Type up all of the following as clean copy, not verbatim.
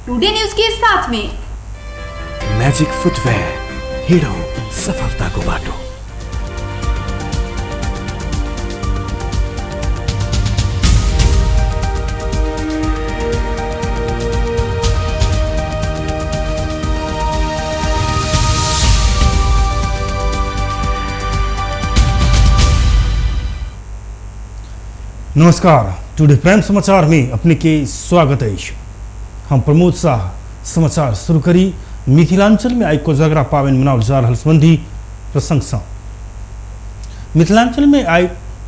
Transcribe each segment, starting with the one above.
Today news के साथ में। मैजिक फुटवेयर, हिँडौँ सफलताको बाटो। नमस्कार, टुडे प्राइम समाचार में अपने के स्वागत है। हम प्रमोद शाह समाचार शुरू करी। मिथिलांचल में आई कोजागरा पावन मनाओल जा रहल संबंधी प्रसंग सँ मिथिलांचल में आई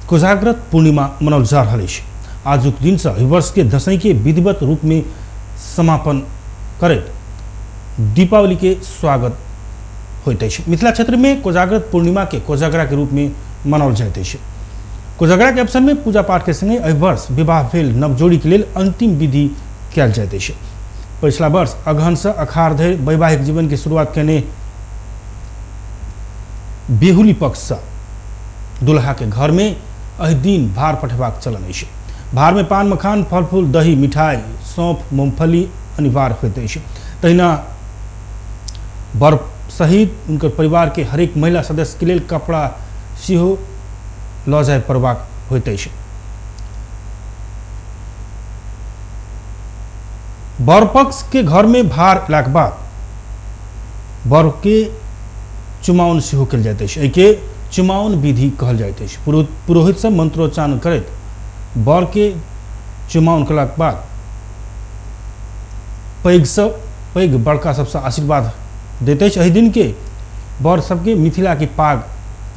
कोजाग्रत पूर्णिमा मनाओल जा रहल अछि। आजुक दिन सँ एहि वर्ष के दशईं के विधिवत रूप में समापन करैत दीपावली के स्वागत होइत अछि। मिथिला क्षेत्र में कोजाग्रत पूर्णिमा के कोजागरा के रूप में मनाओल जाइत अछि। कोजागरा के अवसर में पूजा पाठ के संगे एहि वर्ष विवाह भेल नवजोड़ी के लेल अंतिम विधि कयल जाइत अछि। पछिला वर्ष अगहन से अखाड़ धरि वैवाहिक जीवन के शुरुआत केने बेहुली पक्ष से दुल्हा के घर में एहि दिन भार पठेबाक चलन अछि। भार में पान मखान, फल फूल, दही, मिठाई, सौंफ, मूंगफली अनिवार्य होइत अछि। तहिना वर सहित उनकर परिवार के हरेक महिला सदस्य के लेल कपड़ा सेहो लऽ जाय पड़बाक होइत अछि। वर पक्ष के घर में भार एलाक बाद वर के चुमाओन सेहो कयल जाइत अछि। एहिके चुमाओन विधि कहल जाइत अछि। पुरोहित सब मंत्रोच्चारण करैत वर के चुमाओन कयलाक बाद पैघ सँ पैघ बड़का सबसँ आशीर्वाद दैत अछि। एहि दिन के वर सबके मिथिला के पाग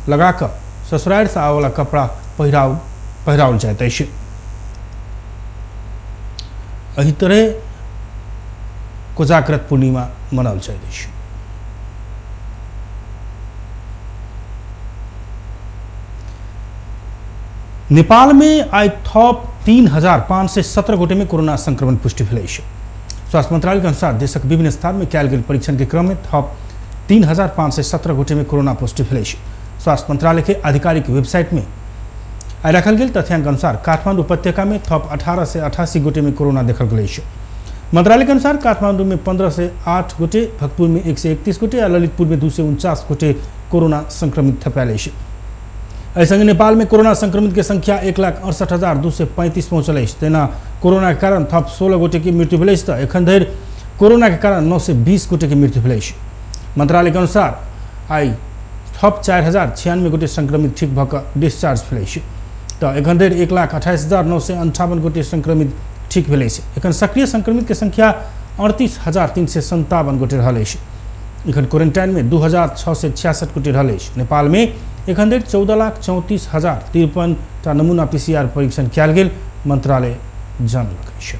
लगा कऽ ससुरारि सँ आबयवला कपड़ा पहिराओल जाइत अछि। एहि तरहे कोजाग्रत पूर्णिमा मनाओल जाइत अछि। नेपाल में आइ थप 3,517 गोटे में कोरोना संक्रमण पुष्टि भेल अछि। स्वास्थ्य मंत्रालय के अनुसार देशक विभिन्न स्थान में कयल गेल परीक्षण के क्रम में थप 3,517 गोटे में कोरोना पुष्टि भेल अछि। स्वास्थ्य मंत्रालय के आधिकारिक वेबसाइट में आइ राखल गेल तथ्यांक अनुसार काठमांडू उपत्यका में थप 1,888 गोटे में कोरोना देखल गेल अछि। मंत्रालय के अनुसार काठमांडू में 1,508 गोटे, भक्तपुर में 131 गोटे आ ललितपुर में 249 गोटे कोरोना संक्रमित थपायल अछि। एहि संगे नेपाल में कोरोना संक्रमित के संख्या 1,68,235 पहुंचल अछि। तहिना कोरोना के कारण थप 16 गोटे के मृत्यु भेल अछि तऽ एखन धरि कोरोना के कारण 920 गोटे के मृत्यु भेल अछि। मंत्रालय के अनुसार आइ थप 4,096 गोटे संक्रमित ठीक भऽ कऽ डिस्चार्ज भेल अछि तऽ एखन धरि 1,28,958 गोटे संक्रमित ठीक भेल अछि। एखन सक्रिय संक्रमित के संख्या 38,357 गोटे रहल अछि। एखन क्वारेंटाइन में 2,666 गोटे रहल अछि। नेपाल में एखन धरि 14,34,053 टा नमूना पीसीआर परीक्षण कयल गेल मंत्रालय जनलक अछि।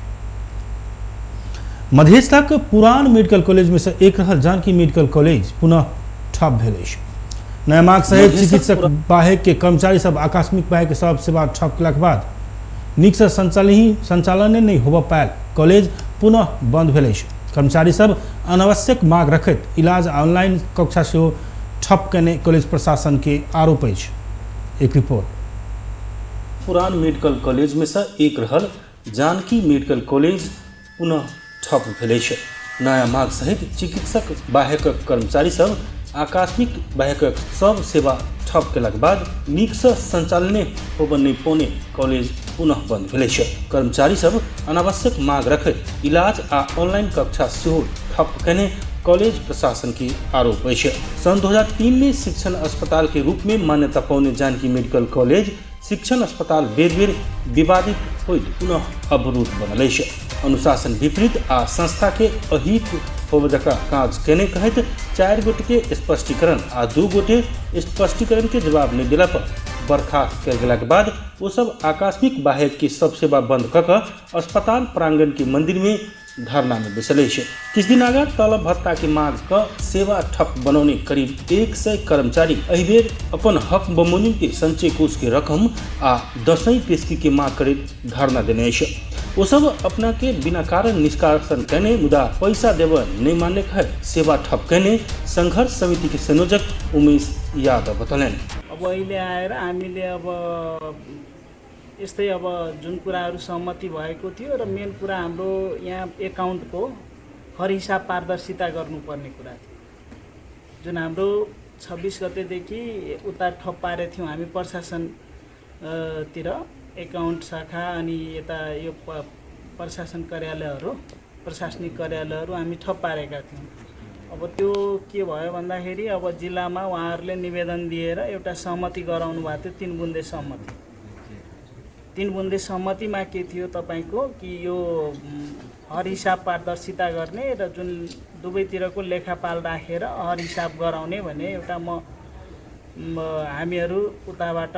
मधेशक पुरान मेडिकल कॉलेज में से एक रहल जानकी मेडिकल कॉलेज पुनः ठप भेल अछि। नया मार्ग सहित चिकित्सक बाहेक के कर्मचारी सब आकस्मिक बाहेक सब सेवा ठप केलाक बाद नीक से संचालन नहीं होबऽ पायल कॉलेज पुनः बंद भेल अछि। कर्मचारी सब अनावश्यक मांग रखैत इलाज ऑनलाइन कक्षा सेहो ठप केने कॉलेज प्रशासन के आरोप अछि। एक रिपोर्ट। पुरान मेडिकल कॉलेज में से एक रहल जानकी मेडिकल कॉलेज पुनः ठप भेल अछि। नया मार्ग सहित चिकित्सक बाहेकक कर्मचारी सब आकस्मिक बाहेकक सब सेवा ठप केलाक बाद नीक से संचालने होबऽ नहि पौने कॉलेज पुनः बंद भेल अछि। कर्मचारी सब अनावश्यक मांग रखैत इलाज आ ऑनलाइन कक्षा सेहो ठप केने कॉलेज प्रशासन के आरोप अछि। सन 2003 में शिक्षण अस्पताल के रूप में मान्यता पौने जानकी मेडिकल कॉलेज शिक्षण अस्पताल बेर बेर विवादित होइत पुनः अवरुद्ध बनल अछि। अनुशासन विपरीत आ संस्था के अहित होबय जकाँ काज केने कहैत 4 गोटे के स्पष्टीकरण आ 2 गोटे स्पष्टीकरण के जवाब नहि देला पर बर्खास्त कयल गेलाक बाद ओ सब आकस्मिक बाहेक के सब सेवा बंद कऽ कऽ अस्पताल प्रांगण के मंदिर में धरना में बैसल अछि। किछु दिन आगा तलब भत्ता के मांग क सेवा ठप बनौने करीब 100 कर्मचारी एहि बेर अपन हक बमोजिम के संचय कोष के रकम आ दसई पेशकी के मांग करैत धरना देने अछि। ओ सब अपना के बिना कारण निष्कासन केने मुदा पैसा देबऽ नहीं मानने कहैत सेवा ठप केने संघर्ष समिति के संयोजक उमेश यादव बतौलनि। अब अहिले आएर हामीले अब यस्तै अब जुन कुराहरू सहमति भएको थियो र मेन कुरा हाम्रो यहाँ एकाउन्टको हर हिसाब पारदर्शिता गर्नुपर्ने कुरा थियो। जुन हाम्रो 26 गतेदेखि उता ठप पारेको थियौँ हामी प्रशासनतिर, एकाउन्ट शाखा अनि यता यो प्रशासन कार्यालयहरू, प्रशासनिक कार्यालयहरू हामी ठप पारेका थियौँ। अब त्यो के भयो भन्दाखेरि अब जिल्लामा उहाँहरूले निवेदन दिएर एउटा सहमति गराउनु भएको थियो, 3 बुँदे सहमति। 3 बुँदे सहमतिमा के थियो तपाईँको कि यो हर हिसाब पारदर्शिता गर्ने र जुन दुवैतिरको लेखापाल राखेर हर हिसाब गराउने भन्ने एउटा म हामीहरू उताबाट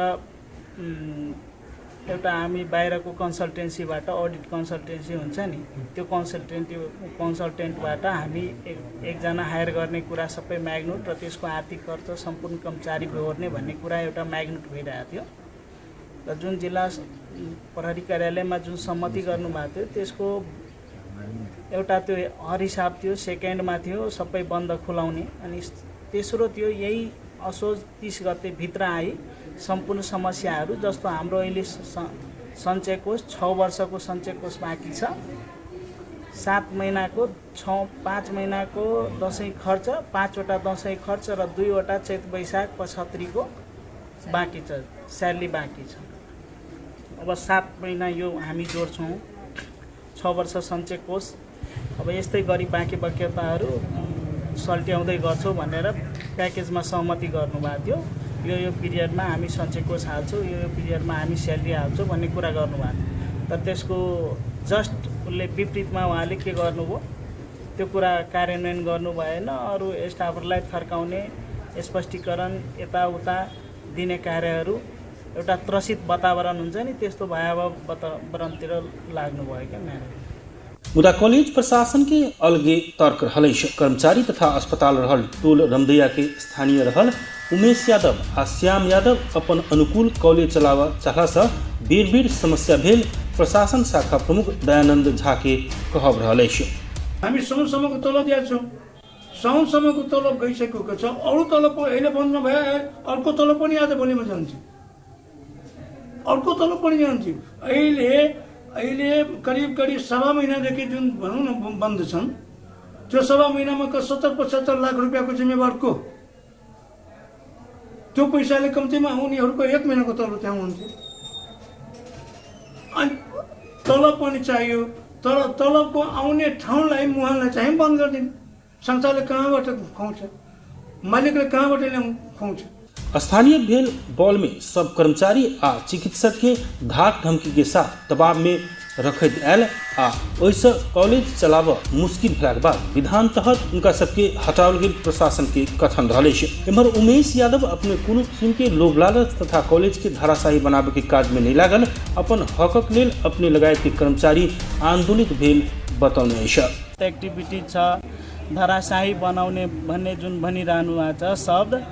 एउटा हामी बाहिरको कन्सल्टेन्सीबाट, अडिट कन्सल्टेन्सी हुन्छ नि, त्यो कन्सल्टेन्टबाट हामी एकजना हायर गर्ने कुरा सबै म्याग्नुट र त्यसको आर्थिक खर्च सम्पूर्ण कर्मचारी बेहोर्ने भन्ने कुरा एउटा म्याग्नुट भइरहेको थियो। र जुन जिल्ला प्रहरी कार्यालयमा जुन सहमति गर्नुभएको थियो त्यसको एउटा त्यो हर हिसाब थियो, सेकेन्डमा थियो सबै बन्द खुलाउने, अनि तेस्रो थियो यही असोज 30 गते भित्र I सम्पूर्ण समस्याहरू, जस्तो हाम्रो अहिले सञ्चय कोष 6 वर्षको सञ्चय कोष बाँकी छ, 7 महिनाको 5 महिनाको दसैँ खर्च, 5वटा दसैँ खर्च र 2वटा चैत वैशाख पचहत्तरीको बाँकी छ, स्यालेरी बाँकी छ। अब 7 महिना यो हामी जोड्छौँ, 6 वर्ष सञ्चय कोष, अब यस्तै गरी बाँकी बक्यताहरू सल्ट्याउँदै गर्छौँ भनेर प्याकेजमा सहमति गर्नुभएको थियो। यो यो पिरियडमा हामी सञ्चय कोष हाल्छौँ, यो यो पिरियडमा हामी स्यालेरी हाल्छौँ भन्ने कुरा गर्नुभएको थियो। तर त्यसको जस्ट उसले विपरीतमा उहाँले के गर्नुभयो, त्यो कुरा कार्यान्वयन गर्नु भएन। अरू स्टाफहरूलाई थर्काउने, स्पष्टीकरण यताउता दिने कार्यहरू, एउटा त्रसित वातावरण हुन्छ नि, त्यस्तो भयावह वातावरणतिर लाग्नुभयो क्या म्यानेजर। मुदा कॉलेज प्रशासन के अलगे तर्क रहल अछि। कर्मचारी तथा अस्पताल रहल टोल रमदैया के स्थानीय रहल उमेश यादव आ श्याम यादव अपन अनुकूल कॉलेज चलावा चाहला से बेर बेर समस्या भेल प्रशासन शाखा प्रमुख दयानंद झा के कहब रहल अछि। हामी साउनसम्मको तलब दिएका छौँ, साउनसम्मको तलब गइसकेको छ, अरू तलब अहिले बन्द नभए अर्को तलब पनि आज भोलिमा जान्छ, अर्को तलब पनि जान्छ। अहिले अहिले करिब करिब 1.25 महिनादेखि जुन भनौँ न बन्द छन्, त्यो 1.25 महिनामा 70-75 लाख रुपियाँको जिम्मेवार को? त्यो पैसाले कम्तीमा उनीहरूको 1 महिनाको तलब त्यहाँ हुन्थ्यो। अनि तलब पनि चाहियो, तर तलबको आउने ठाउँलाई मुहानलाई चाहिँ बन्द गरिदिनु। संस्थाले कहाँबाट खुवाउँछ, मालिकले कहाँबाट ल्याउँ खुवाउँछ? स्थानीय भेल बॉल में सब कर्मचारी आ चिकित्सक के धाक धमकी के साथ दबाव में रखैत आयल आ ओहिसँ कॉलेज चलाब मुश्किल भेलाक बाद विधान तहत उनका सबके हटाओल गेल प्रशासन के कथन रहल अछि। एम्हर उमेश यादव अपने कोनो किसिम के लोभ लालच तथा कॉलेज के धाराशाही बनाबे के काज में नहीं लागल, अपन हकक लेल अपने लगायत के कर्मचारी आंदोलित भेल बतौने अछि। एक्टिभिटी छ धराशाही बनाउने भन्ने जुन भनिरहनु भएको छ शब्द,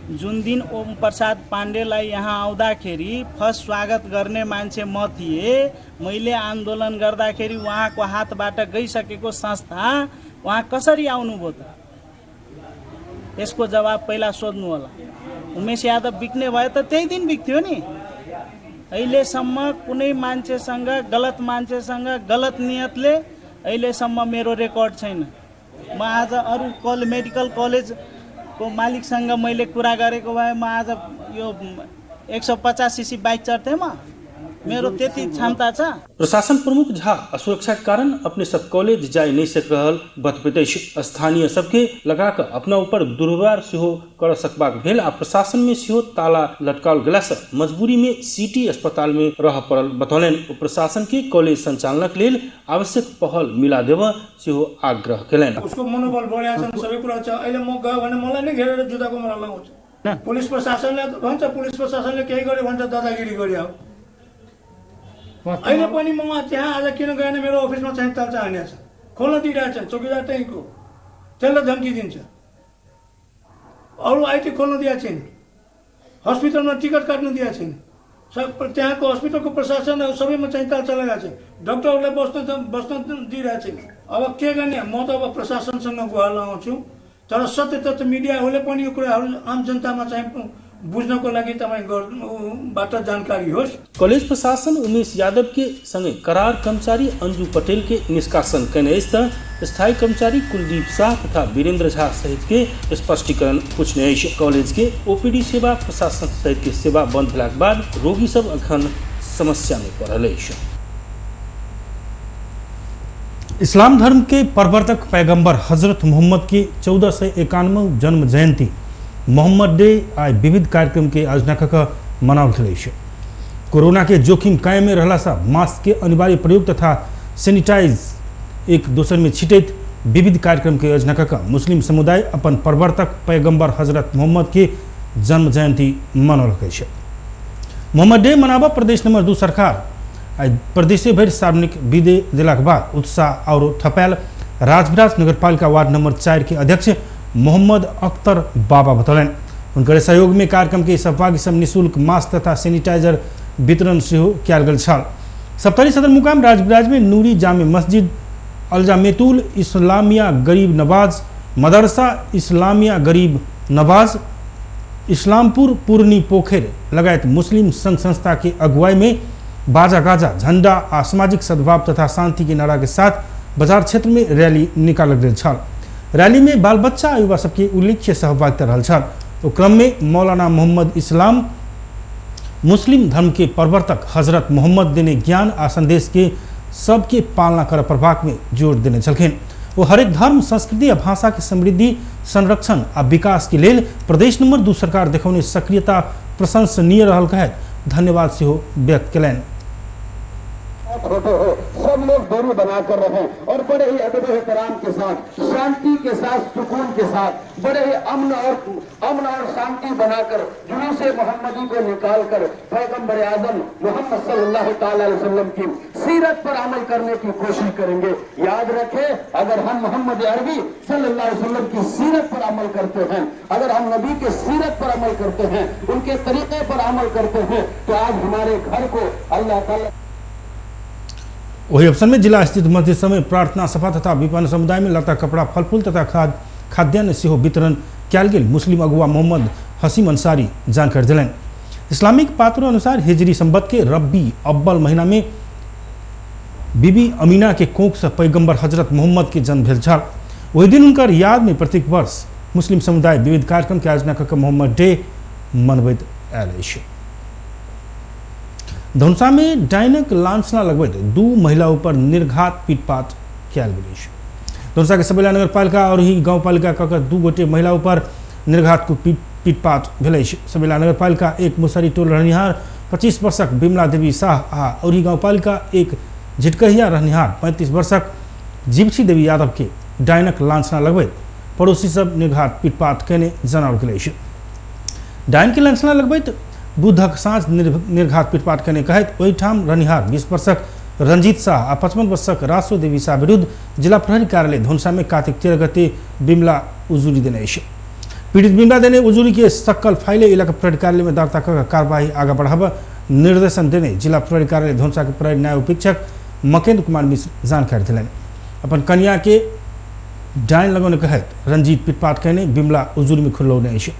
जुन दिन ओम प्रसाद पाण्डेलाई यहाँ आउँदाखेरि फर्स्ट स्वागत गर्ने मान्छे म थिएँ। मैले आन्दोलन गर्दाखेरि उहाँको हातबाट गइसकेको संस्था उहाँ कसरी आउनुभयो त? यसको जवाब पहिला सोध्नु होला। उमेश यादव बिक्ने भए त त्यही दिन बिक्थ्यो नि। अहिलेसम्म कुनै मान्छेसँग, गलत मान्छेसँग, गलत नियतले अहिलेसम्म मेरो रेकर्ड छैन। म आज अरू मेडिकल कलेज को मालिकसँग मैले कुरा गरेको भए म आज यो 150 सीसी बाइक चढ्थेँ म, मेरो त्यति क्षमता छ। प्रशासन प्रमुख झा असुरक्षा के कारण अपने सब कॉलेज जाय नहीं सक रहल बतबैत अछि। स्थानीय सबके लगा कऽ अपना ऊपर दुर्व्यवहार सेहो कर सकबाक भेल आ प्रशासन में सेहो ताला लटकाओल गेला से मजबूरी में सिटी अस्पताल में रह पड़ल बतौलनि। ओ प्रशासन के कॉलेज संचालनक लेल आवश्यक पहल मिला देबऽ सेहो आग्रह केलनि। उसको मनोबल बढेको छ, सबै कुरा छ। अहिले म गयो भने मलाई नै घेरेर जुत्ताको मारा लगाउँछ। पुलिस प्रशासनले भन्छ, पुलिस प्रशासनले केही गर्यो भन्छ, दादागिरी गर्यो। अहिले पनि म त्यहाँ आज किन गएन, मेरो अफिसमा चाहिँ तालचा हानेको छ, खोल्न दिइरहेको छ, चौकीदार त्यहीँको, त्यसलाई धम्की दिन्छ। अरू IT खोल्न दिएको छैन, हस्पिटलमा टिकट काट्न दिएको छैन। सब त्यहाँको हस्पिटलको प्रशासन सबैमा चाहिँ तालचा लगाएको छ, डक्टरहरूलाई बस्न दिइरहेको छैन। अब के गर्ने, म त अब प्रशासनसँग गुहार लगाउँछु, तर सत्य तथ्य मिडियाहरूले पनि यो कुराहरू आम जनतामा चाहिँ बुझ्नको लागि तपाईँ बाट जानकारी होस्। कॉलेज प्रशासन उमेश यादव के संगे करार कर्मचारी अंजू पटेल के निष्कासन कयने अछि तऽ स्थायी कर्मचारी कुलदीप शाह तथा वीरेंद्र झा सहित के स्पष्टीकरण पूछने अछि। कॉलेज के ओपीडी सेवा प्रशासन सहित के सेवा बंद भेलाक बाद रोगी सब अखन समस्या में पड़ल अछि। इस्लाम धर्म के प्रवर्तक पैगंबर हजरत मोहम्मद के 1491 जन्म जयंती मोहम्मद डे आइ विविध कार्यक्रम के आयोजना कऽ मनाओल गेल अछि। कोरोना के जोखिम कायम रहला से मास्क के अनिवार्य प्रयोग तथा सैनिटाइज एक दोसर में छिटैत विविध कार्यक्रम के आयोजना कऽ मुस्लिम समुदाय अपन प्रवर्तक पैगंबर हजरत मोहम्मद के जन्म जयंती मनौलक अछि। मोहम्मद डे मनाबऽ प्रदेश नंबर 2 सरकार आइ प्रदेशे भरि सार्वजनिक विदे देलाक बाद उत्साह और थपायल राजविराज नगरपालिका वार्ड नंबर 4 के अध्यक्ष मोहम्मद अख्तर बाबा बतौलनि। हुनकर सहयोग में कार्यक्रम के सहभागी सब निःशुल्क मास्क तथा सैनिटाइजर वितरण सेहो कयल गेल छल। सप्तरी सदर मुकाम राजविराज में नूरी जामे मस्जिद, अलजामेतुल इस्लामिया गरीब नवाज, मदरसा इस्लामिया गरीब नवाज, इस्लामपुर पुरनी पोखर लगायत मुस्लिम संघ संस्था के अगुवाई में बाजा गाजा झंडा आ सामाजिक सद्भाव तथा शांति के नारा के साथ बाजार क्षेत्र में रैली निकालल गेल छल। रैली में बाल बच्चा आ युवा सबके उल्लेख्य सहभागिता रहल छल। ओ क्रम में मौलाना मोहम्मद इस्लाम मुस्लिम धर्म के प्रवर्तक हजरत मोहम्मद देने ज्ञान आ संदेश के सबके पालना कर पड़बाक में जोर देने छलखिन। वो हरेक धर्म, संस्कृति आ भाषा के समृद्धि, संरक्षण आ विकास के लेल प्रदेश नंबर 2 सरकार देखौने सक्रियता प्रशंसनीय रहल कहैत धन्यवाद सेहो व्यक्त कयलनि। होते हो सब लोग दूरी बनाकर रहें और बड़े ही अदब एहतराम के साथ, शांति के साथ, सुकून के साथ, बड़े ही अमन और शांति बनाकर जुलूस मोहम्मदी को निकालकर पैगंबर आजम मोहम्मद सल्लल्लाहु तआला अलैहि वसल्लम की सीरत पर अमल करने की कोशिश करेंगे। याद रखें, अगर हम मोहम्मद अरबी सल्लल्लाहु अलैहि वसल्लम की सीरत पर अमल करते हैं, अगर हम नबी के सीरत पर अमल करते हैं, उनके तरीके पर अमल करते हैं, तो आज हमारे घर को अल्लाह ताला। वही अवसर में जिला स्थित मस्जिद समय प्रार्थना सभा तथा विपन्न समुदाय में लता कपड़ा, फलफूल तथा खाद्यान्न सेहो वितरण कयल गेल मुस्लिम अगुआ मोहम्मद हसीम अंसारी जानकारी देलनि। इस्लामिक पात्रों अनुसार हिजरी संवत के रब्बी अव्वल महीना में बीबी अमीना के कोख से पैगंबर हजरत मोहम्मद के जन्म भेल छल। ओहि दिन हुनकर याद में प्रत्येक वर्ष मुस्लिम समुदाय विविध कार्यक्रम के आयोजना कऽ मोहम्मद डे मनबैत आयल अछि। धनुषा में डाइनक लांछना लगबैत 2 महिला ऊपर निर्घात पीटपाट कयल गेल अछि। धनुषा के सबैला नगरपालिका और ही गांवपालिका कऽ कऽ 2 गोटे महिला ऊपर निर्घात को पीटपाट भेल अछि। सबैला नगरपालिका 1 मुसहरी टोल रहनिहार 25 वर्षक बिमला देवी शाह आ औरही गांवपालिका 1 झिटकहिया रहनिहार 35 वर्षक जीवछी देवी यादव के डाइनक लांछना लगबैत पड़ोसी सब निर्घात पीटपाट कयने जनाओल गेल अछि। डाइन के लांछना लगबैत बुधक साँझ निर्घात पीटपाट कयने कहैत ओहिठाम रहनिहार 20 वर्षक रंजीत शाह आ 55 वर्षक रासो देवी शाह विरुद्ध जिला प्रहरी कार्यालय धनुषा में कार्तिक 13 गते बिमला उजुरी देने अछि। पीड़ित बिमला देने उजुरी के सक्कल फाइले इलाका प्रहरी कार्यालय में दर्ता कऽ कार्यवाही आगा बढ़ाबऽ निर्देशन देने जिला प्रहरी कार्यालय धनुषा के प्रहरी न्याय उपरीक्षक मकेन्द्र कुमार मिश्र जानकारी देलनि। अपन कनिया के डाइन लगौने कहैत रंजीत पीटपाट कयने बिमला उजुरी में खुलौने अछि।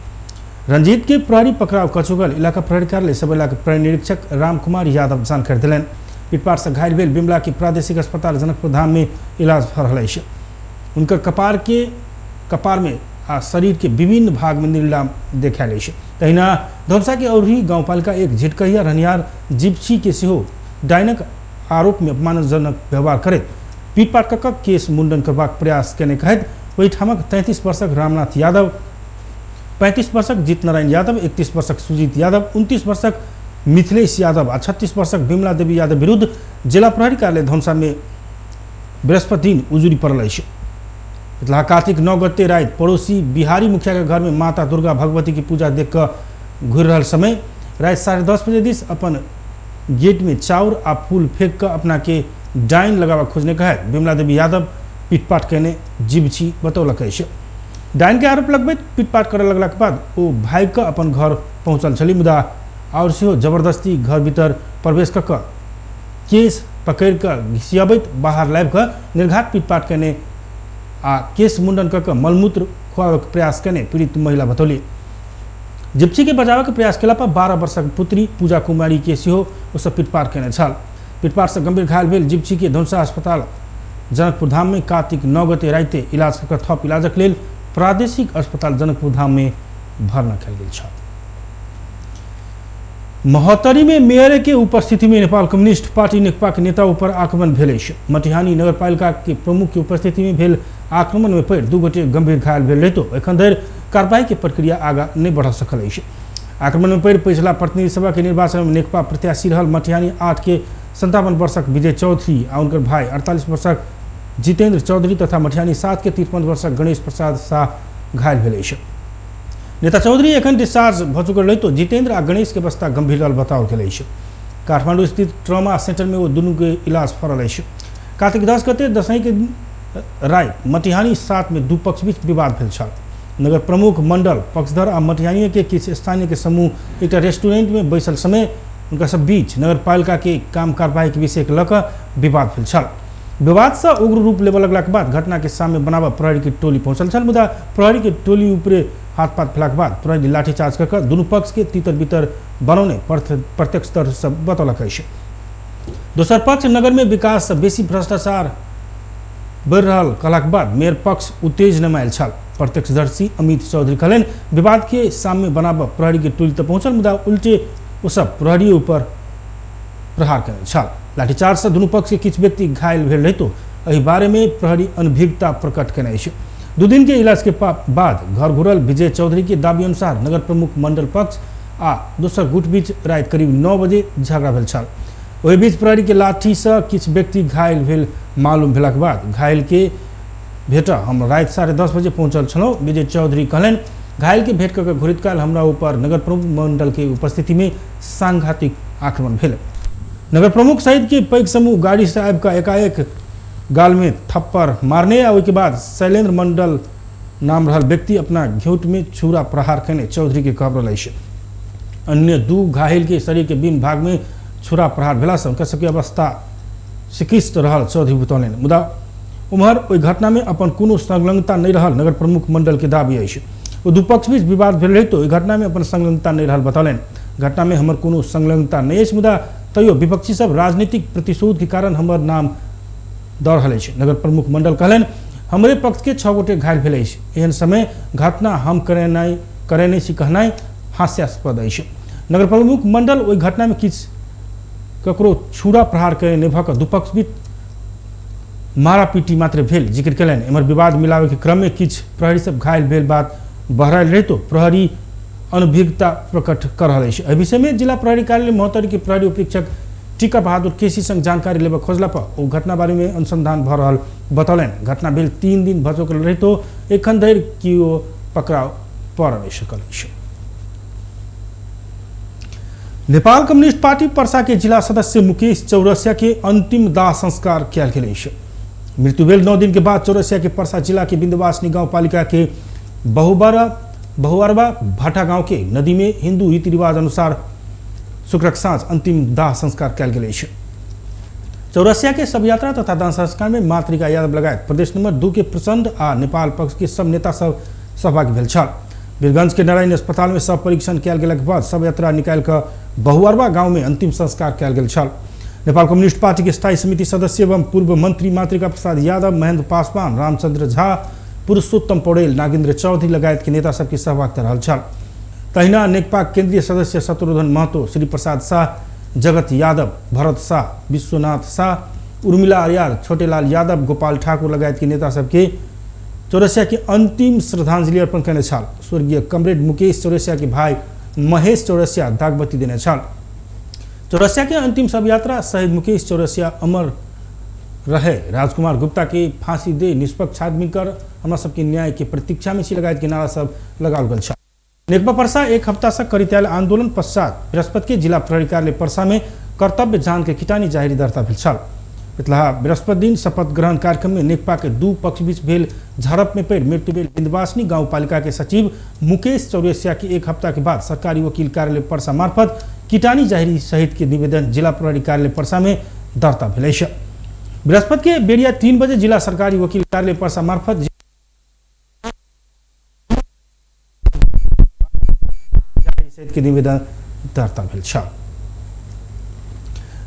रंजीत के प्रहरी पकड़ाव कऽ चुकल इलाका प्रहरी कार्यालय सबैला के प्रहरी निरीक्षक राम कुमार यादव जानकारी देलनि। पीटपाट से घायल भेल बिमला के प्रादेशिक अस्पताल जनकपुर धाम में इलाज भऽ रहल अछि। हुनकर कपार में आ शरीर के विभिन्न भाग में नीलाम देखायल अछि। तहिना धनुषा के औरही गांवपालिका 1 झिटकहिया रहनिहार जीपछी के सेहो डाइनक आरोप में अपमानजनक व्यवहार करैत पीटपाट कऽ केस मुंडन करबाक प्रयास कयने कहैत ओहिठामक 33 वर्षक रामनाथ यादव, 35 वर्षक जीत नारायण यादव, 31 वर्षक सुजीत यादव, 29 वर्षक मिथिलेश यादव आ 36 वर्षक बिमला देवी यादव विरुद्ध जिला प्रहरी कार्यालय धनुषा में बृहस्पति दिन उजुरी पड़ल अछि। मिथिला कार्तिक 9 गते राति पड़ोसी बिहारी मुखिया के घर में माता दुर्गा भगवती की पूजा देख कऽ घुरि रहल समय राति 10:30 बजे दिस अपन गेट में चाउर आ फूल फेंक कऽ अपना के डाइन लगाबऽ खोजने कहैत बिमला देवी यादव पीटपाट कयने जीवछी बतौलक अछि। डाइन के आरोप लगबैत पीटपाट करऽ लगलाक बाद ओ भागि कऽ अपन घर पहुँचल छली, मुदा आओर सेहो जबरदस्ती घर भीतर प्रवेश कऽ कऽ केस पकड़ि कऽ घिसियबैत बाहर लाबि कऽ निर्घात पीटपाट कयने आ केस मुंडन कऽ कऽ मलमूत्र खुआबैके प्रयास कयने पीड़ित महिला बतौली। जिप्सी के बचाबय के प्रयास केला पर 12 वर्षक पुत्री पूजा कुमारी के सेहो ओसब पिटपाट केने छल। पिटपाट से गंभीर घायल भेल जिप्सी के धनुषा अस्पताल जनकपुर धाम में कार्तिक 9 गते राति इलाज कऽ थप इलाजक लेल प्रादेशिक अस्पताल जनकपुर धाम में भर्ना कयल गेल छल। महोत्तरी में मेयर के उपस्थिति में नेपाल कम्युनिस्ट पार्टी नेकपा के नेता ऊपर आक्रमण भेल अछि। मटिहानी नगरपालिका के प्रमुख के उपस्थिति में भेल आक्रमण में पड़ि 2 गोटे गंभीर घायल भेल रहितो एखन धरि कार्रवाई के प्रक्रिया आगा नहि बढ़ सकल अछि। आक्रमण में पड़ि पछिला प्रतिनिधि सभा के निर्वाचन में नेकपा प्रत्याशी रहल मटिहानी 8 के 57 वर्षक विजय चौधरी आ उनकर भाई 48 वर्षक जितेंद्र चौधरी तथा मटिहानी 7 के 53 वर्षक गणेश प्रसाद शाह घायल भेल अछि। नेता चौधरी एखन डिस्चार्ज भऽ चुकल रहितो जितेंद्र आ गणेश के अवस्था गंभीर रहल बताओल गेल अछि। काठमांडू स्थित ट्रॉमा सेंटर में ओ दुनू के इलाज भऽ रहल अछि। कार्तिक 10 गते दशैं के राति मटिहानी 7 में दू पक्ष बीच विवाद भेल छल। नगर प्रमुख मंडल पक्षधर आ मटिहानी के किछु स्थानीय के समूह एकटा रेस्टोरेंट में बैसल समय हुनका सब बीच नगरपालिका के काम कार्यवाही के विषय के लऽ कऽ विवाद भेल छल। विवाद से उग्र रूप लेबऽ लगलाक बाद घटना के सामने बनाबऽ प्रहरी के टोली पहुंचल छल, मुदा प्रहरी के टोली ऊपरे हाथ पात भेलाक बाद प्रहरी लाठीचार्ज कऽ कऽ दुनू पक्ष के तितर बितर बनौने प्रत्यक्षदर्शी सब बतौलक अछि। दोसर पक्ष नगर में विकास से बेसी भ्रष्टाचार बढ़ि रहल कहलाक बाद मेयर पक्ष उत्तेजना में आयल छल। प्रत्यक्षदर्शी अमित चौधरी कहलनि विवाद के सामने बनाबऽ प्रहरी के टोली तऽ पहुंचल, मुदा उल्टे ओ सब प्रहरी ऊपर प्रहार केने छल। लाठीचार्ज से दुनू पक्ष के किछु व्यक्ति घायल भेल रहितो एहि बारे में प्रहरी अनभिज्ञता प्रकट केने अछि। 2 दिन के इलाज के बाद घर घुरल विजय चौधरी के दाबी अनुसार नगर प्रमुख मंडल पक्ष आ दोसर गुट बीच राति करीब 9 बजे झगड़ा भेल छल। ओहि बीच प्रहरी के लाठी से किछु व्यक्ति घायल भेल मालूम भेलाक बाद घायल के भेट हम राति 10:30 बजे पहुंचल छलहुँ। विजय चौधरी कहलनि घायल के भेंट कऽ घुरित काल हमरा ऊपर नगर प्रमुख मंडल के उपस्थिति में सांघातिक आक्रमण भेल। नगर प्रमुख सहित के पैघ समूह गाड़ी से आबि कऽ एकाएक गाल में थप्पड़ मारने आ ओहिके बाद शैलेंद्र मंडल नाम रहल व्यक्ति अपना घेंट में छुरा प्रहार केने चौधरी के कहब रहल अछि। अन्य 2 घायल के शरीर के विभिन्न भाग में छुरा प्रहार भेला से हुनका सबके अवस्था सिकिस्त रहल चौधरी बतौलनि। मुदा उम्हर ओहि घटना में अपन कोनो संलग्नता नहि रहल नगर प्रमुख मंडल के दाबी अछि। ओ दू पक्ष बीच विवाद भेल रहितो ओहि घटना में अपन संलग्नता नहि रहल बतौलनि। घटना में हमर कोनो संलग्नता नहि अछि, मुदा तैयो विपक्षी सब राजनीतिक प्रतिशोध के कारण हमर नाम दऽ रहल अछि। नगर प्रमुख मंडल कहलनि हमरे पक्ष के 6 गोटे घायल भेल अछि। एहन समय घटना हम करेने छी कहनाइ हास्यास्पद अछि। नगर प्रमुख मंडल ओहि घटना में किछु ककरो छुरा प्रहार करेने नहि भऽ कऽ दू पक्ष बीच मारापीटी मात्र भेल जिक्र केलनि। एम्हर विवाद मिलाबै के क्रम में किछु प्रहरी सब घायल भेल बात बहरायल रहितो प्रहरी अनभिज्ञता प्रकट कर रहल अछि। एहि विषय में जिला प्रहरी कार्यालय महोत्तरी के प्रहरी उपरीक्षक टीका बहादुर केसी संग जानकारी लेबऽ खोजला पर ओ घटना बारे में अनुसंधान भऽ रहल बतौलनि। घटना भेल 3 दिन भऽ चुकल रहितो एखन धरि केओ पकड़ाव पड़ नहि सकल अछि। नेपाल कम्युनिस्ट पार्टी परसा के जिला सदस्य मुकेश चौरसिया के अंतिम दाह संस्कार कयल गेल अछि। मृत्यु भेल 9 दिन के बाद चौरसिया के परसा जिला के बिंदवासिनी गांव पालिका के बहुअरबा भाटा गांव के नदी में हिंदू रीति रिवाज अनुसार शुक्रक साँझ अंतिम दाह संस्कार कयल गेल अछि। चौरसिया के शव यात्रा तथा दाह संस्कार में मातृका यादव लगायत प्रदेश नंबर 2 के प्रचंड आ नेपाल पक्ष के सब नेता सब सहभागी भेल छल। वीरगंज के नारायण अस्पताल में शव परीक्षण कयल गेलाक बाद शव यात्रा निकालि कऽ बहुअरबा गांव में अंतिम संस्कार कयल गेल छल। नेपाल कम्युनिस्ट पार्टी के स्थायी समिति सदस्य एवं पूर्व मंत्री मातृका प्रसाद यादव, महेंद्र पासवान, रामचंद्र झा, पुरुषोत्तम पौडेल, नागेंद्र चौधरी लगायत के नेता सबके सहभागिता रहल छल। तहिना नेकपा केंद्रीय सदस्य शत्रुघ्न महतो, श्री प्रसाद शाह, जगत यादव, भरत शाह, विश्वनाथ शाह, उर्मिला आर्याल, छोटेलाल यादव, गोपाल ठाकुर लगायत के नेता सबके चौरसिया के अंतिम श्रद्धांजलि अर्पण करने छल। स्वर्गीय कमरेड मुकेश चौरसिया के भाई महेश चौरसिया दागबत्ती देने छल। चौरसिया के अंतिम शव यात्रा शहीद मुकेश चौरसिया अमर रहे राजकुमार गुप्ता के फांसी दे निष्पक्ष आदमी कर हमरा सबके न्याय के प्रतीक्षा में छी लगायत के नारा सब लगाओल गेल छल। नेकपा परसा एक हफ्ता से करित आयल आंदोलन पश्चात बृहस्पति के जिला प्रहरी कार्यालय परसा में कर्तव्य जान के किटानी जाहिर दर्ता भेल छल। पिछला बृहस्पति दिन शपथ ग्रहण कार्यक्रम में नेकपा के दू पक्ष बीच भेल झड़प में पड़ि मृत्यु भेल बिंदवासिनी गांवपालिका के सचिव मुकेश चौरसिया के एक हफ्ता के बाद सरकारी वकील कार्यालय परसा मार्फत किटानी जाहिरी सहित के निवेदन जिला प्रहरी कार्यालय परसा में दर्ता भेल अछि। बृहस्पति के बेरिया 3 बजे जिला सरकारी वकील कार्यालय परसा मार्फत के निवेदन दर्ता भेल छल।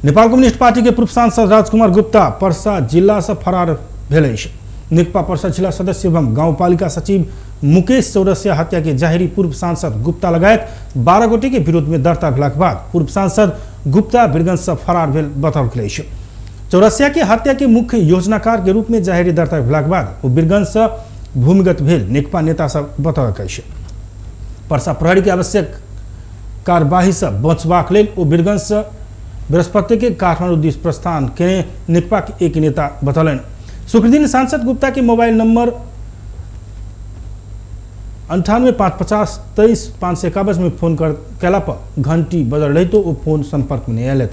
नेपाल कम्युनिस्ट पार्टी के पूर्व सांसद राजकुमार गुप्ता पर्सा जिला से फरार भेल अछि। नेकपा पर्सा जिला सदस्य एवं गाउँपालिका सचिव मुकेश चौरसिया हत्या के जाहिरी पूर्व सांसद गुप्ता लगायत 12 गोटे के विरोध में दर्ता भेलाक बाद पूर्व सांसद गुप्ता वीरगंज से फरार भेल बताओल गेल अछि। चौरसिया के हत्या के मुख्य योजनाकार के रूप में जाहिरी दर्ता भेलाक बाद ओ वीरगंज से भूमिगत भेल नेकपा नेता सब बताओल अछि। पर्सा प्रहरी के आवश्यक कार्यवाही से बचबाक लेल ओ वीरगंज से बृहस्पति के काठमांडू दिस प्रस्थान केने नेकपा के एक नेता बतौलनि। शुक्रदिन सांसद गुप्ता के मोबाइल नंबर 98 550 23 551 में फोन कर कैला पर घंटी बजल रहितो ओ फोन संपर्क में नहीं आयल।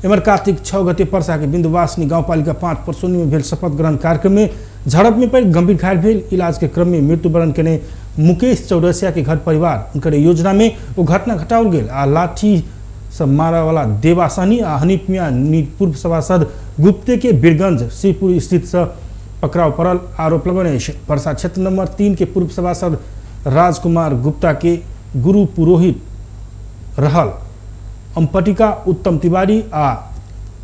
एम्हर कार्तिक 6 गते पर्सा के बिंदुवासिनी गाउँपालिका 5 परसोनी में भेल शपथ ग्रहण कार्यक्रम में झड़प में पड़ि गंभीर घायल भेल इलाज के क्रम में मृत्युवरण केने मुकेश चौरसिया के घर परिवार उनकर योजना में ओ घटना घटाओल गेल आ लाठी से मारा वाला देवा सहनी आ हनीफ मियां पूर्व सभासद गुप्ते के बीरगंज श्रीपुर स्थित से पकड़ाव पड़ल आरोप लगौने अछि। पर्सा क्षेत्र नंबर 3 के पूर्व सभासद राजकुमार गुप्ता के गुरु पुरोहित रहल अम्पटिका उत्तम तिवारी आ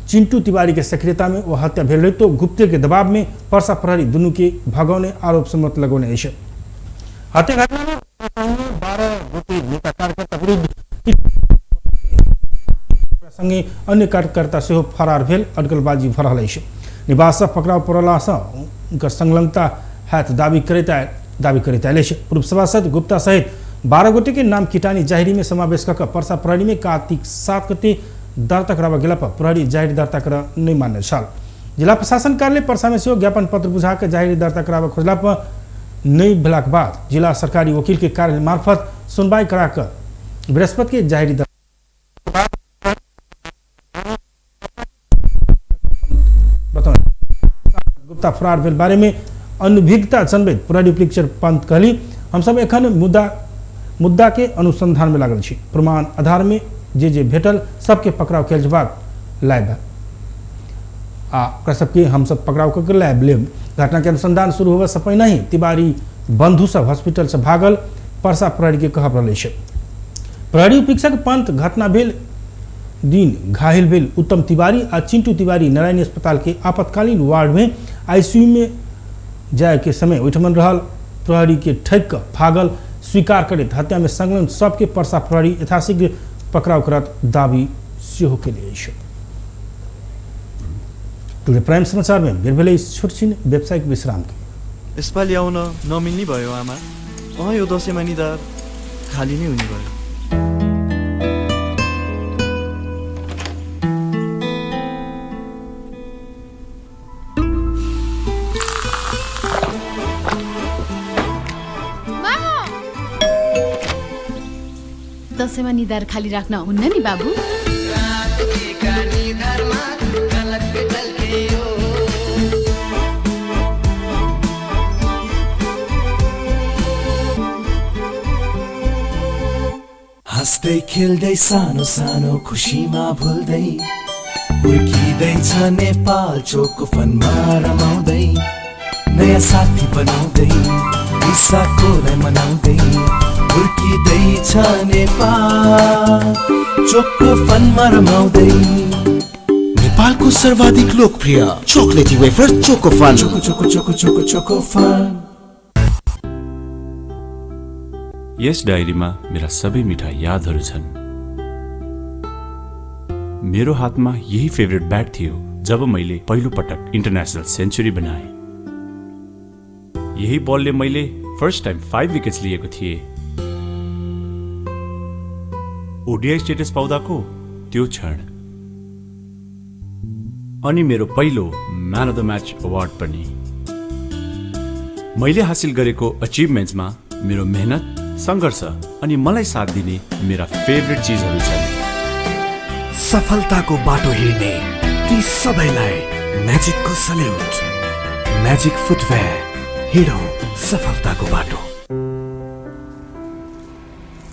चिंटू तिवारी के सक्रियता में ओ हत्या भेल रहितो गुप्ते के दबाव में पर्सा प्रहरी दुनू के भगौने आरोप सम्मत लगौने अछि। हत्या घटना में 12 गोटे नेता कार्यकर्ता विरुद्ध संगे अन्य कार्यकर्ता सेहो फरार भेल अटकलबाजी भऽ रहल अछि। निवास से पकड़ाव पड़लासँ उनकर संलग्नता हैत दावी करैत आयल अछि। पूर्व सभासद गुप्ता सहित 12 गोटे के नाम किटानी जाहिरी में समावेश कऽ पर्सा प्रहरी में कार्तिक 7 गते दर्ता कराबऽ गेला पर प्रहरी जाहिर दर्ता कर नहीं मानने छल। जिला प्रशासन कार्यालय पर्सा में सेहो ज्ञापन पत्र बुझा कऽ जाहिर दर्ता कराबऽ खोजला पर नहीं भेलाक बाद जिला सरकारी वकील के कार्यालय मार्फत सुनवाई करा कऽ बृहस्पति के जाहिर दर्ता गुप्ता फरार भेल बारे में अनभिज्ञता जनबैत प्रहरी उपरीक्षक पंत कहली हमसब एखन मुद्दा के अनुसंधान में लागल छी, प्रमाण आधार में जे जे भेटल सबके पकड़ाव कयल जबाक लायब आ ओकरा सबके हमसब पकड़ाव कऽ के लायब लेब। घटना के अनुसंधान शुरू होबय से पहिने ही तिवारी बंधु सब हॉस्पिटल से भागल पर्सा प्रहरी के कहब रहल अछि। प्रहरी उपरीक्षक पंत घटना भेल दिन घायल भेल उत्तम तिवारी आ चिंटू तिवारी नारायणी अस्पताल के आपातकालीन वार्ड में आईसीयू में जाय के समय ओहिठमन रहल प्रहरी के ठकि कऽ भागल स्वीकार करैत हत्या में संलग्न सबके पर्सा प्रहरी यथाशीघ्र पकड़ाव करत दावी सेहो केने अछि। टुडे प्राइम समाचार में बेर भेलै छोटछिन व्यावसायिक विश्राम के। यसपालि आउन नमिल्ने भयो आमा, अँ यो दसैँमा निधार खाली नै हुने भयो। दसैँमा निधार खाली राख्न हुन्न नि बाबु। हाँस्दै खेल्दै सानो सानो खुसीमा भुल्दै हुर्किँदैछ नेपाल चोको फनमा रमाउँदै नयाँ साथी बनाउँदै रिसाकोलाई मनाउँदै हुर्किँदैछ नेपाल चोको फनमा रमाउँदै। नेपालको सर्वाधिक लोकप्रिय chocolatey wafer choco fun. Choco choco choco choco choco fun. यस डायरीमा मेरा सबै मिठा यादहरू छन्। मेरो हातमा यही फेभरेट ब्याट थियो जब मैले पहिलो पटक इन्टरनेसनल सेन्चुरी बनाएँ। यही बलले मैले फर्स्ट टाइम 5 विकेट्स लिएको थिएँ। ओडिआई स्टेटस पाउँदाको त्यो क्षण अनि मेरो पहिलो man of the match award पनि। मैले हासिल गरेको अचिभमेन्ट्समा मेरो मेहनत, सङ्घर्ष अनि मलाई साथ दिने मेरा फेभरेट चिजहरू छन्। सफलताको बाटो हिँड्ने ती सबैलाई म्याजिकको सल्युट। म्याजिक फुटवेयर, हिँडौँ सफलताको बाटो।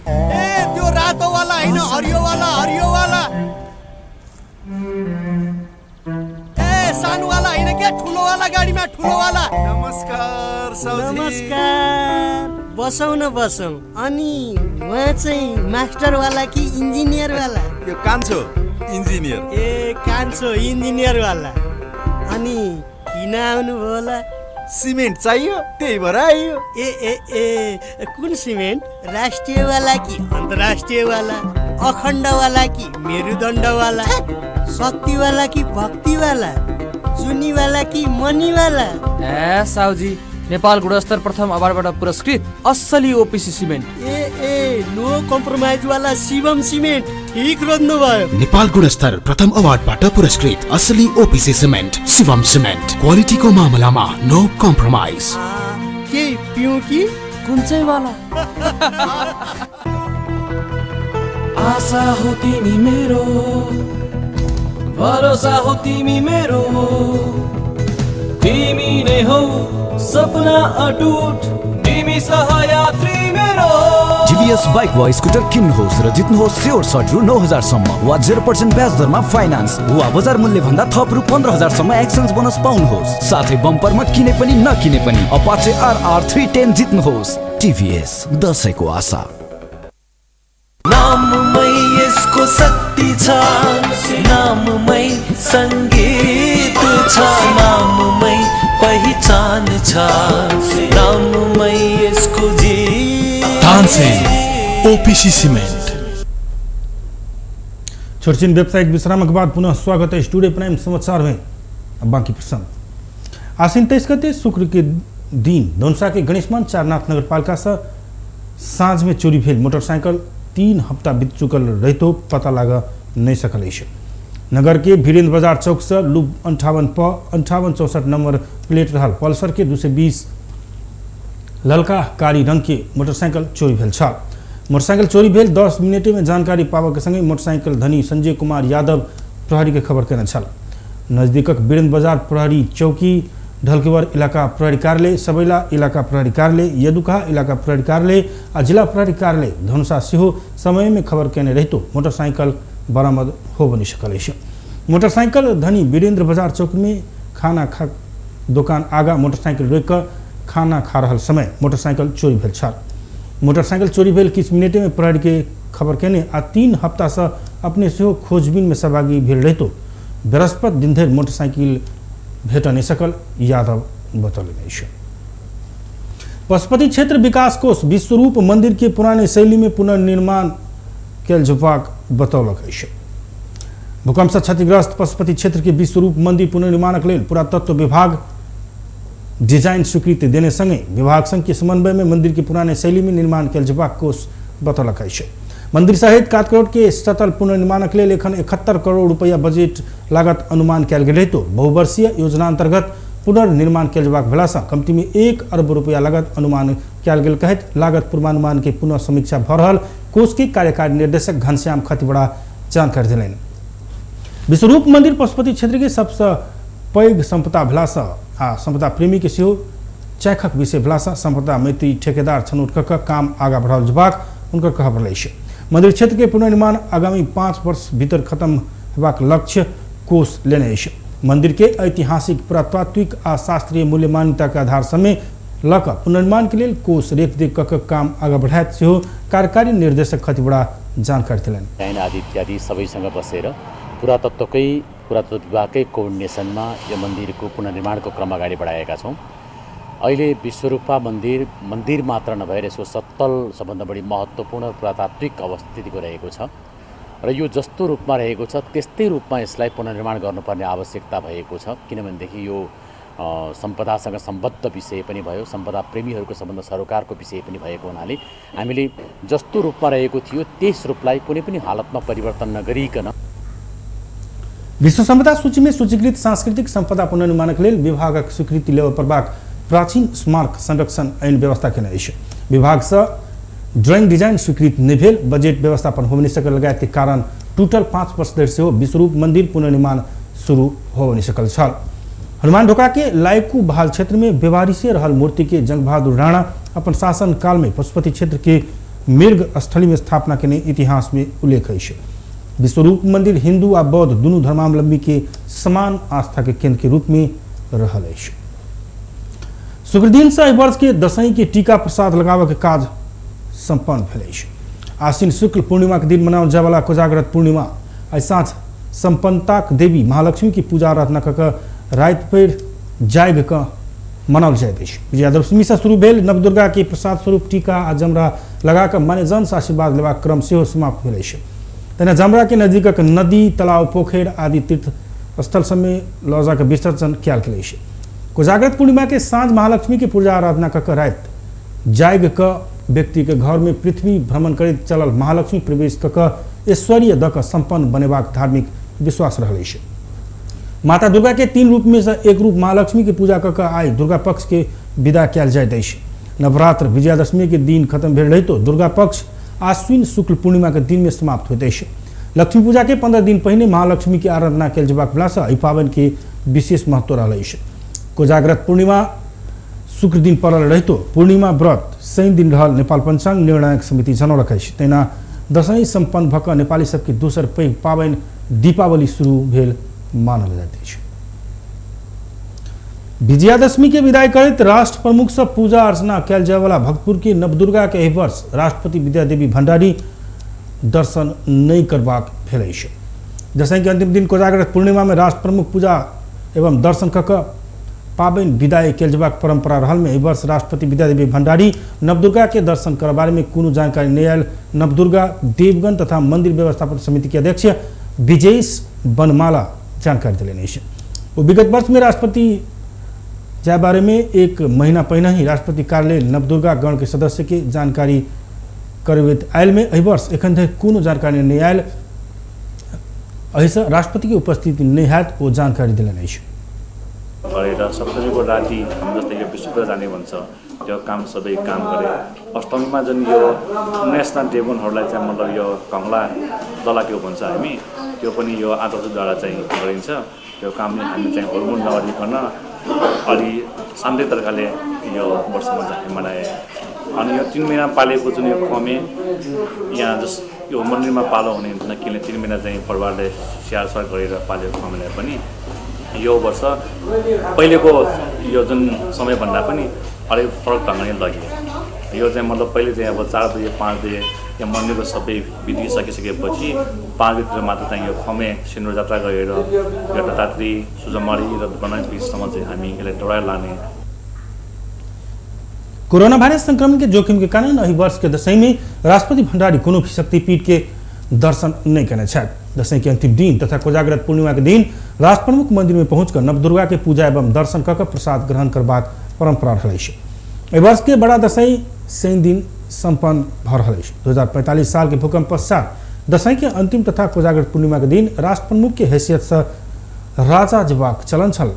ए त्यो रातो वाला हैन, हरियो वाला, हरियो वाला। ए सानो वाला हैन के, ठुलो वाला गाडीमा, ठुलो वाला। नमस्कार साउजी। नमस्कार। बसौँ न बसौँ। अनि उहाँ चाहिँ मास्टरवाला कि इन्जिनियरवाला? यो कान्छो इन्जिनियर। ए कान्छो इन्जिनियरवाला। अनि किन आउनुभयो होला? सिमेन्ट चाहियो त्यही भएर आइयो। ए ए ए कुन सिमेन्ट? राष्ट्रियवाला कि अन्तर्राष्ट्रियवाला? अखण्डवाला कि मेरुदण्डवाला? शक्तिवाला कि भक्तिवाला? चुनीवाला कि मनीवाला? ए साउजी, नेपाल गुणस्तर प्रथम अवार्डबाट पुरस्कृत असली ओपिसी सिमेन्ट। ए ए नो कम्प्रोमाइज वाला शिवम सिमेन्ट, ठिक रोज्नु भयो। नेपाल गुणस्तर प्रथम अवार्डबाट पुरस्कृत असली ओपिसी सिमेन्ट शिवम सिमेन्ट, क्वालिटीको मामलामा नो कम्प्रोमाइज। के पिउँ कि कुन चाहिँ वाला? आशा हो तिमी मेरो, भरोसा हो तिमी मेरो, तिमी नै हौ सपना अटुट, तिमी सहयात्री मेरो। टिभीएस बाइक वा स्कुटर किन्नुहोस् र जित्नुहोस् स्योर सर्ट रु 9000 सम्म वा 0% ब्याज दरमा फाइनान्स वा बजार मूल्य भन्दा थप रु 15000 सम्म एक्सचेन्ज बोनस पाउनुहोस्। साथै बम्परमा किने पनि नकिने पनि अपाचे आरआर 310 जित्नुहोस्। टिभीएस, दशैंको आशा। नाममै यसको शक्ति छ, नाममै संगीत छ, नाममै पहिचान छ, नाममै यसको जीत। Tansen OPC cement. छोटछिन व्यावसायिक विश्रामक बाद पुनः स्वागत है स्टूडियो प्राइम समाचार में। अब बाकी प्रसंग। आश्विन 23 गते शुक्र के दिन धनुषा के गणेशमान चारनाथ नगरपालिका से साँझ में चोरी भेल मोटरसाइकिल 3 हप्ता बीत चुकल रहितो पता लाग नहीं सकल अछि। नगर के वीरेंद्र बाजार चौक से लुप 58 प 5864 नंबर प्लेट रहल पल्सर के 220 ललका कारी रंग के मोटरसाइकिल चोरी भेल छल। मोटरसाइकिल चोरी भेल 10 मिनट में जानकारी पाबऽ के संगे मोटरसाइकिल धनी संजय कुमार यादव प्रहरी के खबर केने छल। नजदीकक वीरेंद्र बाजार प्रहरी चौकी, ढलकेवर इलाका प्रहरी कार्यालय, सबैला इलाका प्रहरी कार्यालय, यदुका इलाका प्रहरी कार्यालय आ जिला प्रहरी कार्यालय धनुषा सेहो समय में खबर केने रहितो मोटरसाइकिल बरामद हो बनि सकल अछि। मोटरसाइकिल धनी वीरेंद्र बाजार चौक में खाना खा दोकान आगा मोटरसाइकिल रोकि कऽ खाना खा रहल समय मोटरसाइकिल चोरी भेल छल। मोटरसाइकिल चोरी भेल किछु मिनटे में प्रहरी के खबर केने आ 3 हप्ता से अपने सेहो खोजबीन में सहभागी भेल रहितो बृहस्पति दिन धरि मोटरसाइकिल भेट नहीं सकल यादव बतौलनि अछि। पशुपति क्षेत्र विकास कोष विश्वरूप मंदिर के पुराने शैली में पुनर्निर्माण कयल जेबाक बतौलक अछि। भूकंप से क्षतिग्रस्त पशुपति क्षेत्र के विश्वरूप मंदिर पुनर्निर्माणक लेल पुरातत्व विभाग डिजाइन स्वीकृति देने संगे विभाग संघ के समन्वय में मंदिर के पुराने शैली में निर्माण कयल जेबाक कोष बतौलक अछि। मंदिर सहित 7 करोड़ के सतल पुनर्निर्माणक लेल एखन 71 करोड़ रुपया बजट लागत अनुमान कयल गेल रहितो बहुवर्षीय योजना अंतर्गत पुनर्निर्माण कयल जेबाक भेलासँ कमती में 1 अरब रुपया लागत अनुमान कयल गेल कहैत लागत पूर्वानुमान के पुनः समीक्षा भऽ रहल कोष के कार्यकारी निर्देशक घनश्याम खतिवड़ा जानकारी देलनि। विश्वरूप मंदिर पशुपति क्षेत्र के सबसँ पैघ संपदा भेलासँ आ संपदा प्रेमी के सेहो चैखक विषय भेलासँ संपदा मैत्री ठेकेदार छनौट कऽ कऽ काम आगा बढ़ाओल जेबाक हुनकर कहब रहल अछि। मंदिर क्षेत्र के पुनर्निर्माण आगामी 5 वर्ष भीतर खत्म हेबाक लक्ष्य कोष लेने अछि। मंदिर के ऐतिहासिक, पुरातात्विक आ शास्त्रीय मूल्य मान्यता के आधार समेत लऽ कऽ पुनर्निर्माण के लेल कोष रेखदेख कऽ कऽ काम आगा बढ़ायत सेहो कार्यकारी निर्देशक खतिवड़ा जानकारी देलनि। डिजाइन आदि इत्यादि सबैसँग बसेर पुरातत्व विभागकै कोअर्डिनेसनमा यो मन्दिरको पुनर्निर्माणको क्रम अगाडि बढाएका छौँ। अहिले विश्वरूपा मन्दिर मन्दिर मात्र नभएर यसको सत्तल सबभन्दा बढी महत्त्वपूर्ण पुरातात्विक अवस्थितिको रहेको छ र यो जस्तो रूपमा रहेको छ त्यस्तै रूपमा यसलाई पुनर्निर्माण गर्नुपर्ने आवश्यकता भएको छ। किनभनेदेखि यो सम्पदासँग सम्बद्ध विषय पनि भयो, सम्पदा प्रेमीहरूको सम्बन्ध सरोकारको विषय पनि भएको हुनाले हामीले जस्तो रूपमा रहेको थियो त्यस रूपलाई कुनै पनि हालतमा परिवर्तन नगरिकन विश्व सम्पदा सूची में सूचीकृत सांस्कृतिक सम्पदा पुनर्निर्माणक लेल विभागक स्वीकृति लेबऽ पड़बाक प्राचीन स्मारक संरक्षण ऐन व्यवस्था केने अछि। विभाग से ड्राइंग डिजाइन स्वीकृत नहि भेल, बजट व्यवस्थापन होबय नहि सकल लगायत के कारण टूटल 5 वर्ष धरि सेहो विश्वरूप मंदिर पुनर्निर्माण शुरू होबय नहि सकल छल। हनुमान ढोका के लायकू बहाल क्षेत्र में बेवारिसे रहल मूर्ति के जंग बहादुर राणा अपन शासन काल में पशुपति क्षेत्र के मृग स्थली में स्थापना केने इतिहास में उल्लेख अछि। विश्वरूप मंदिर हिंदू आ बौद्ध दुनू धर्मावलंबी के समान आस्था के केंद्र के रूप में रहल अछि। शुक्र दिन से एहि वर्ष के दशईं के टीका प्रसाद लगाबऽ के काज सम्पन्न भेल अछि। आश्विन शुक्ल पूर्णिमा के दिन मनाओल जायवला कोजागरत पूर्णिमा आइ साँझ सम्पन्नताक देवी महालक्ष्मी के पूजा आराधना कऽ कऽ राति भरि जागि कऽ मनाओल जाइत अछि। विजयादशमी से शुरू भेल नवदुर्गा के प्रसाद स्वरूप टीका आ जमरा लगा कऽ मान्यजन से आशीर्वाद लेबाक क्रम सेहो समाप्त भेल अछि। तहिना जमरा के नजदीकक नदी, तालाब, पोखरि आदि तीर्थ स्थल सबमे लऽ जा कऽ विसर्जन कयल गेल अछि। कोजागरत पूर्णिमा के साँझ महालक्ष्मी के पूजा आराधना कऽ कऽ राति जागि कऽ व्यक्ति के घर में पृथ्वी भ्रमण करैत चलल महालक्ष्मी प्रवेश कऽ कऽ ऐश्वर्य दऽ कऽ सम्पन्न बनेबाक धार्मिक विश्वास रहल अछि। माता दुर्गा के 3 रूप में से एक रूप महालक्ष्मी के पूजा कऽ कऽ आइ दुर्गा पक्ष के विदा कयल जाइत अछि। नवरात्र विजयादशमी के दिन खत्म भेल रहितो दुर्गा पक्ष आश्विन शुक्ल पूर्णिमा के दिन में समाप्त होइत अछि। लक्ष्मी पूजा के 15 दिन पहिने महालक्ष्मी के आराधना कयल जेबाक भेलासँ एहि पाबनि के विशेष महत्व रहल अछि। कोजागरत पूर्णिमा शुक्र दिन पड़ल रहितो पूर्णिमा व्रत शनि दिन रहल नेपाल पंचांग निर्णायक समिति जनौलक अछि। तहिना दशईं सम्पन्न भऽ कऽ नेपाली सबके दोसर पैघ पाबनि दीपावली शुरू भेल मानल जाइत अछि। विजयादशमी के विदाई करैत राष्ट्र प्रमुख से पूजा अर्चना कयल जायवला भक्तपुर के नवदुर्गा के एहि वर्ष राष्ट्रपति विद्यादेवी भंडारी दर्शन नहि करबाक भेल अछि। दशईं के अंतिम दिन कोजागरत पूर्णिमा में राष्ट्र प्रमुख पूजा एवं दर्शन कऽ कऽ पाबनि विदाई कयल जेबाक परंपरा रहल में एहि वर्ष राष्ट्रपति विद्यादेवी भंडारी नवदुर्गा के दर्शन करऽ बारे में कोनो जानकारी नहि आयल। नवदुर्गा देवगण तथा मंदिर व्यवस्थापन समिति के अध्यक्ष विजयेश बनमाला जानकारी देलनि अछि। ओ विगत वर्ष में राष्ट्रपति जाय बारे में 1 महीना पहिने ही राष्ट्रपति कार्यालय नवदुर्गा गण के सदस्य के जानकारी करबैत आयल में एहि वर्ष एखन धरि कोनो जानकारी नहि आयल। एहिसँ राष्ट्रपति के उपस्थिति नहि हैत ओ जानकारी देलनि अछि। गरेर सप्तमीको राति हामी जस्तै यो विशुद्ध जाने भन्छ त्यो काम सबै काम गरे। अष्टमीमा जुन यो 19 देवगणहरूलाई चाहिँ मतलब यो कङ्ला दलाक्यो भन्छ हामी, त्यो पनि यो आचार्यद्वारा चाहिँ गरिन्छ। त्यो काम हामी चाहिँ हुलमुल नगरिकन अलि शान्ति तरिकाले यो वर्षमा चाहिँ हामी मनाए। अनि यो 3 महिना पालेको जुन यो खमे यहाँ जस यो मन्दिरमा पालो हुने किनभने 3 महिना चाहिँ परिवारले स्याहार सुहार गरेर पालेको खमेलाई पनि यो वर्ष पहिलेको यो जुन समयभन्दा पनि अलिक फरक ढङ्गले लग्यो। यो चाहिँ मतलब पहिले चाहिँ अब 4 बजे 5 बजे यहाँ मन्दिरको सबै विधि सकिसकेपछि 5 बजीतिर मात्र चाहिँ यो खमे सिन्दुर जात्रा गरेर यो दत्तात्री सुजमरी र बनाइ बिचसम्म चाहिँ हामी यसलाई दौडाएर लाने। कोरोना वायरस संक्रमण के जोखिम के कारण एहि वर्ष के दशईं में राष्ट्रपति भंडारी कोनो भी शक्तिपीठ के दर्शन नहीं करने छथि। दशईं के अंतिम दिन तथा कोजागरत पूर्णिमा के दिन राष्ट्र प्रमुख मंदिर में पहुंचकर नवदुर्गा के पूजा एवं दर्शन कऽ कऽ प्रसाद ग्रहण करबाक परंपरा रहल अछि। एहि वर्ष के बड़ा दशईं शनि दिन सम्पन्न भऽ रहल अछि। 2045 साल के भूकंप पश्चात दशईं के अंतिम तथा कोजागरत पूर्णिमा के दिन राष्ट्र प्रमुख के हैसियत से राजा जेबाक चलन छल,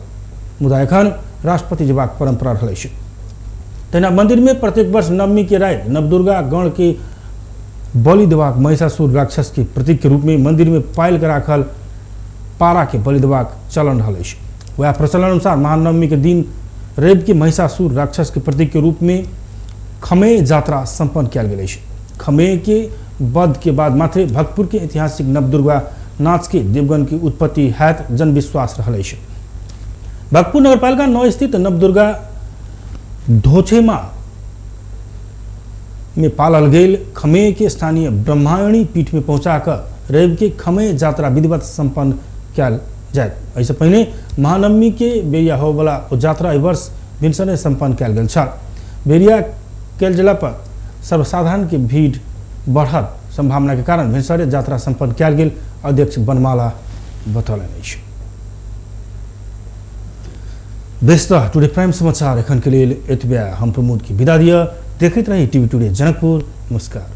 मुदा एखन राष्ट्रपति जेबाक परंपरा रहल अछि। तहिना मंदिर में प्रत्येक वर्ष नवमी के राति नवदुर्गा गण के बलि देबाक महिषासुर राक्षस के प्रतीक के रूप में मंदिर में पालि के राखल पारा के बलि देबाक चलन रहल अछि। वएह प्रचलन अनुसार महानवमी के दिन रवि के महिषासुर राक्षस के प्रतीक के रूप में खमे यात्रा सम्पन्न कयल गेल अछि। खमे के वध के बाद मात्रे भक्तपुर के ऐतिहासिक नवदुर्गा नाच के देवगण के उत्पत्ति हैत जनविश्वास रहल अछि। भक्तपुर नगरपालिका 9 स्थित नवदुर्गा धोछेमा में पालल गेल खमे के स्थानीय ब्रह्मायणी पीठ में पहुंचाकर रवि के खमे यात्रा विधिवत संपन्न कयल जायत। एहिसँ पहिने महानवमी के बेरिया होबला ओ यात्रा एहि वर्ष भिनसरे संपन्न कयल गेल छल। बेरिया कयल गेला पर सर्वसाधारण के भीड़ बढ़त संभावना के कारण भिनसरे यात्रा संपन्न कयल गेल अध्यक्ष बनमाला बतौलनि अछि। बेस त टुडे प्राइम समाचार एखन के लेल एतबे। हम प्रमोद के विदा दिअ। देखैत रही टीवी टुडे जनकपुर। नमस्कार।